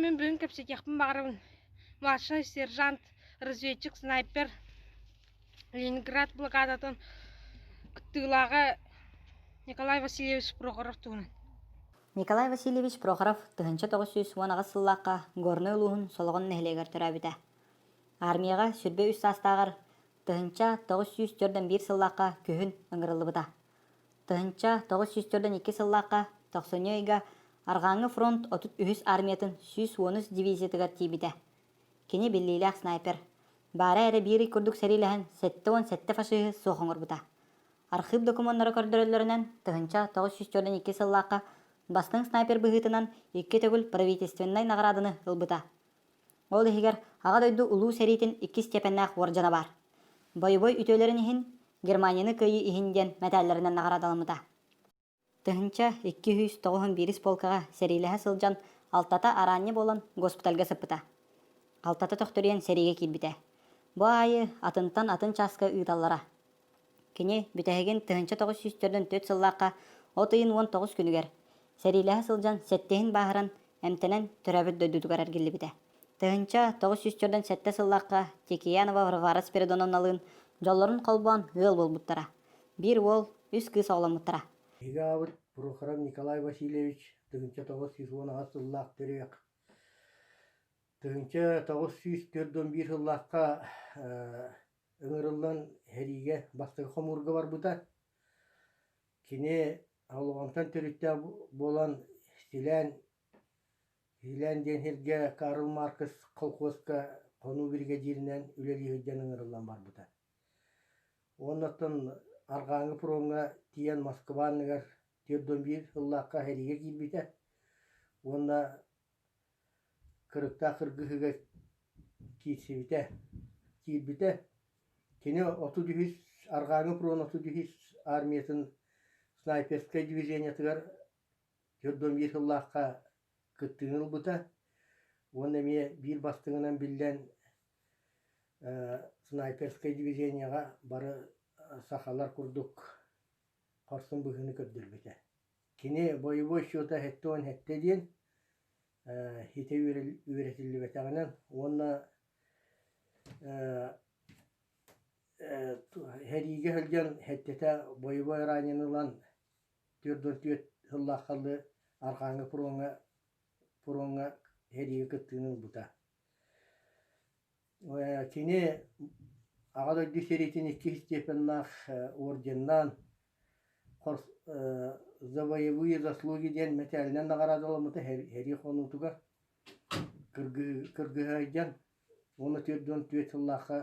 мин бүгүн кэпсэтиэхпин баҕарабын младшай сержант, разведчик, снайпер Ленинград блокадатын кыттыылааҕа Николай Васильевич Прохоров туһунан. Николай Васильевич Прохоров 1918 сыллаахха Горнай улууһун Солоҕон нэһилиэгэр төрөөбүтэ. Армияҕа 23 саастааҕар 1941 сыллаахха күһүн ыҥырыллыбыта. 1942 сыллаахха тохсунньу ыйга Арҕааҥҥы фронт 33 армиятын 113 дивизиятыгар тиийбитэ. Кини биллиилээх снайпер. Баара эрэ биир ый курдук сэриилэһэн 77 фашиһы суох оҥорбута. Архыып докумуоннара көрдөрөллөрүнэн, 1942 сыллаахха бастыҥ снайпер быһыытынан икки төгүл правительственнай наҕарааданы ылбыта. Ол иһигэр Аҕа дойду Улуу сэриитин иккис степеннээх уордьана баар. Бойобуой үтүөлэрин иһин Германияны кыайыы иһин диэн мэтээллэринэн наҕараадаламмыта. 1291 полкаҕа сэриилэһэ сылдьан алтата араанньы буолан госпитальга сыппыта. Алтата төхтөрүйэн сэриигэ киирбитэ. Бу аайы атынтан атын чааска ыыталлара. Кини бүтэһигин 1944 сыллаахха от ыйын 19 күнүгэр сэриилэһэ сылдьан сэттиһин бааһыран, эмтэнэн төрөөбүт дойдутугар эргиллибитэ. 1947 сыллаахха Текеянова Варвара Спиридоновналыын дьоллорун холбоон ыал буолбуттара. Биир уол, үс кыыс оҕоломмуттара. Биһиги аҕабыт Прохоров Николай Васильевич 1918 сыллаах төрүөх 1941 сыллаахха ыҥырыллан сэриигэ бастакы хомуурга барбыта. Кини олоҕунтан төрүттээх буолан Силээн Силээн диэн сиргэ Карл Маркс колхуоска хонуу биригэдьииринэн үлэлии сылдьан ыҥырыллан барбыта. Уоннаттан арҕааҥҥы фроҥҥа тиийэн Москва анныгар 41 сыллаахха сэриигэ киирбитэ уонна кырыктаах кыргыһыыга киирсибитэ, киирбитэ. Кини 33 арҕааҥҥы фронт 33 армиятын снайперскай движениетыгар 41 сыллаахха кыттыыны ылбыта уонна эмиэ биир бастыҥынан биллэн снайперскай движениеҕа бары сахалар курдук хорсун быһыыны көрдөрбүтэ. Кини бойобуой счета 77 диэн ситэ үөрэтиллибэтэҕинэн уонна сэриигэ сылдьан сэттэтэ бойобуой ранены ылан 44 сыллаахха дылы арҕааҥҥы фроҥҥа фроҥҥа сэриигэ кыттыыны ылбыта. Кини Аҕа дойду сэриитин иккис степеннаах орденнаан «За боевые заслуги» диэн мэтээлинэн наҕараадаламмыта сэрии хонуутугар кыргыһайдьан уонна 44 сыллаахха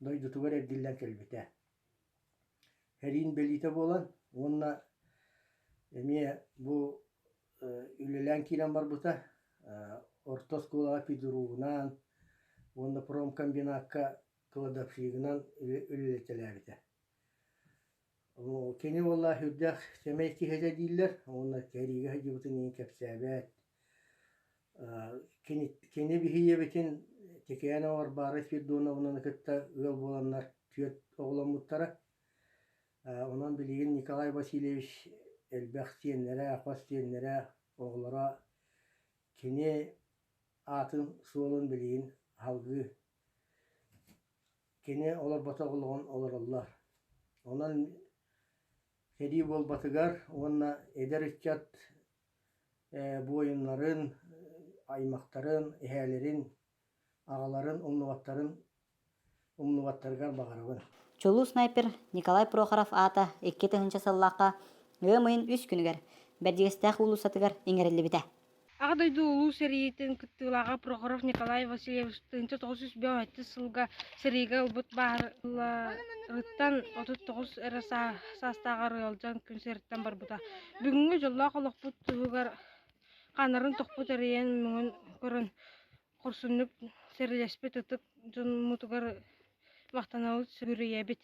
дойдутугар эргиллэн кэлбитэ. Сэриин бэлиитэ буолан уонна эмиэ бу үлэлээн киирэн барбыта. Орто оскуолаҕа педругунаан уонна промкомбинакка кладовщигынан үлэлэтэлээбитэ. Кини уола сүрдээх сэмэй киһи этэ дииллэр уонна кэриигэ сылдьыбытын иһин кэпсээбэт. Кини, кини биһи ийэбитин Текеянова Варвара Спиридоновнаны кытта ыал буоланнар түөрт оҕоломмуттара. Онон билигин Николай Васильевич элбэх сиэннэрэ, хос сиэннэрэ, оҕолоро кини аатын суолун билигин салгыы кини олорботох олоҕун олороллор. Онон сэрии буолбатыгар уонна эдэр ыччат буойуннарын, аймахтарын, эһээлэрин, аҕаларын умнубаттарын умнубаттарыгар баҕарабын. Чулуу снайпер Николай Прохоров аата 2000 сыллаахха ыам ыйын үс күнүгэр Бэрдьигэстээх уулуссатыгар иҥэриллибитэ. Аҕа дойду Улуу сэриитин кыттыылааҕа Прохоров Николай Васильевич 1957 сылга сэриигэ ылбыт бааһырыттан 39 эрэ саастааҕар ыалдьан күн сириттэн барбыта. Бүгүҥҥү дьоллоох олохпут туһугар хааннарын тохпут эрэйин мөҥөн көрөн хорсуннук сэриилэспит ытык дьоммутугар махтанабыт, сүгүрүйэбит.